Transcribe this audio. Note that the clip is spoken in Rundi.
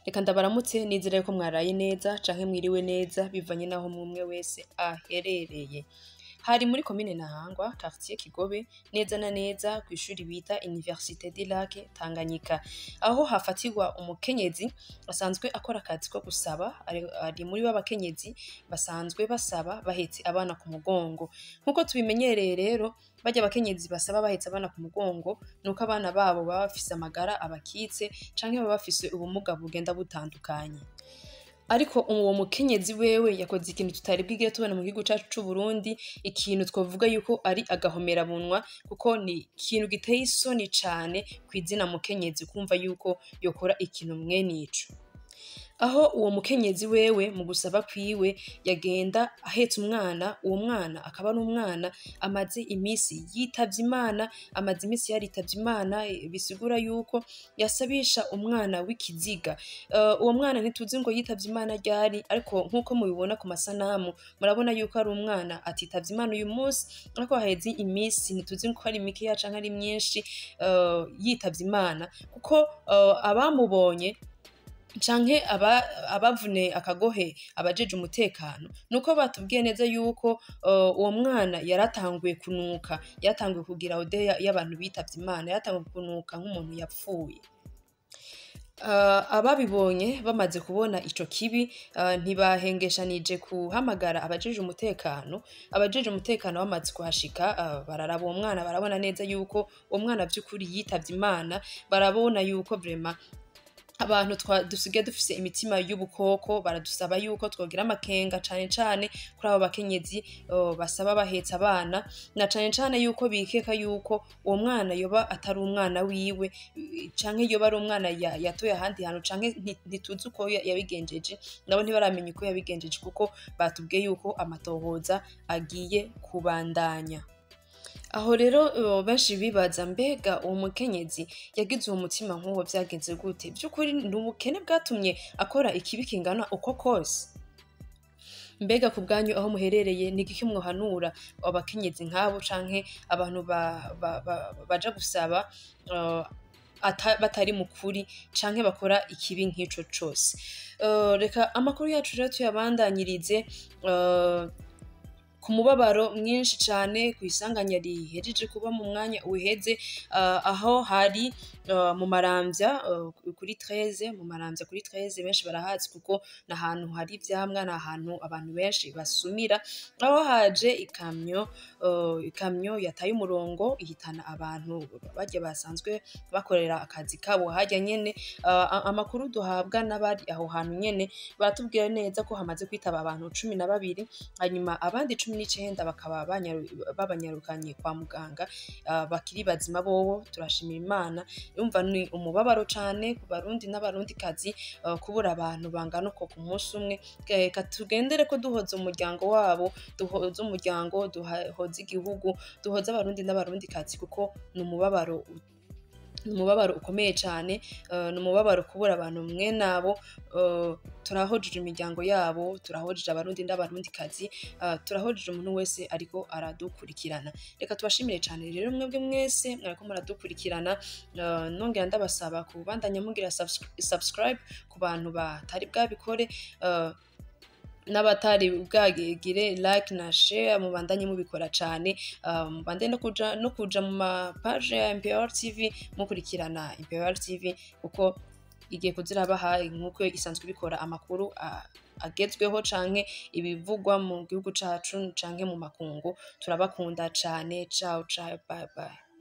Reka ndabaramutse, nizere ko mwaraye neza canke mwiriwe neza, bivanye naho umwe wese aherereye. Hari muri komine Ntahangwa, quartier Kigobe, neza na neza kw'ishuri bita Université du Lac Tanganyika, aho hafatirwa umukenyezi asanzwe akora akazi ko gusaba. Ari muri b'abakenyezi basanzwe basaba bahetse abana ku mugongo. Nkuko tubimenyereye rero, barya abakenyezi basaba bahetse abana ku mugongo, nuko abana babo baba bafise amagara abakitse canke baba bafise ubumuga bugenda butandukanye. Ariko uwo mukenyezi wewe yakoze ikintu tutari bwigere tubona mu gihugu cacu c'Uburundi, ikintu twovuga yuko ari agahomerabunwa, kuko ni ikintu giteye isoni cane kw'izina mukenyezi kumva yuko yokora ikintu mwene ico. Aho uwo mukenyezi wewe mu gusaba kwiwe yagenda ahetse umwana, uwo mwana akaba ari umwana amaze imisi yitavye Imana, amaze imisi yaritavye Imana, bisigura yuko yasabisha umwana w'ikiziga. Uwo mwana ntituzi ngo yitavye Imana ryari, ariko nkuko mubibona ku masanamu, murabona yuko ari umwana atitavye Imana uyu munsi, ariko haheze imisi, ntituzi ko ari mikeya canke ari myinshi, yitavye Imana, kuko abamubonye canke abavune akagohe abajeje umutekano, nuko batubwiye neza yuko uwo mwana yaratanguye kunuka, yaratanguye kugira odeur y'abantu bitavye Imana, yaratanguye kunuka nk'umuntu yapfuye. Ababibonye bamaze kubona ico kibi, ntibahengeshanije kuhamagara abajeje umutekano. Abajeje umutekano bamaze kuhashika, bararaba uwo mwana, barabona neza yuko uwo mwana vy'ukuri yitavye Imana, barabona yuko vraiment abantu dusigaye dufise imitima y'ubukoko. Baradusaba yuko twogira amakenga cane cane kuri abo bakenyezi basaba bahetse abana, na cane cane yuko bikeka yuko uwo mwana yoba atari umwana wiwe, canke yoba ari umwana yatoye ahandi hantu, canke ntituzi uko yabigenjeje, nabo ntibaramenya uko yabigenjeje, kuko batubwiye yuko amatohoza agiye kubandanya. Aho rero benshi bibaza: mbega uwo mukenyezi yagize uwo mutima nk'uwo vyagenze gute? Vy'ukuri ni ubukene bwatumye akora ikibi kingana uko kose? Mbega ku bwanyu, aho muherereye, ni igiki mwohanura abakenyezi nk'abo canke abantu baja gusaba batari mu kuri canke bakora ikibi nk'ico cose? Reka amakuru yacu rero tuyabandanyirize ku mubabaro mwinshi cane kw'isanganya rihejeje kuba mu mwanya uheze, aho hari mu Maramvya, kuri 13, mu Maramvya kuri 13. Benshi barahazi kuko ni ahantu hari ivyamwa, ni ahantu abantu benshi basumira, aho haje ikamyo, ikamyo yataye umurongo, ihitana abantu barya basanzwe bakorera akazi kabo harya nyene. Amakuru duhabwa n'abari aho hantu nyene, baratubwira neza ko hamaze kwitaba abantu 12, hanyuma abandi 19 bakaba babanyarukanye kwa muganga, bakiri bazima bobo, turashimira Imana. Urumva ni umubabaro cane ku Barundi n'Abarundikazi, kubura abantu bangana uko ku munsi umwe. Reka tugendere ko duhoza umuryango wabo, duhoze umuryango, duhoze igihugu, duhoze Abarundi n'Abarundikazi, kuko ni umubabaro ukomeye cane, ni umubabaro kubura abantu mwene abo. Turahojeje imiryango yabo, turahojeje Abarundi n'Abarundikazi, turahojeje umuntu wese ariko aradukurikirana. Reka tubashimire cane rero mwebwe mwese mwariko muradukurikirana, nongera ndabasaba kubandanya mugira subscribe ku bantu batari bwabikore, n'abatari bwagire like na share, mubandanye mubikora cane, mubandanye no kuja mu ma page ya MPR TV, mukurikirana MPR TV, kuko igiye kuzirabaha nkuko isanzwe ibikora amakuru agezweho canke ibivugwa mu gihugu cacu canke mu makungu. Turabakunda cane. Ciao ciao, bye bye.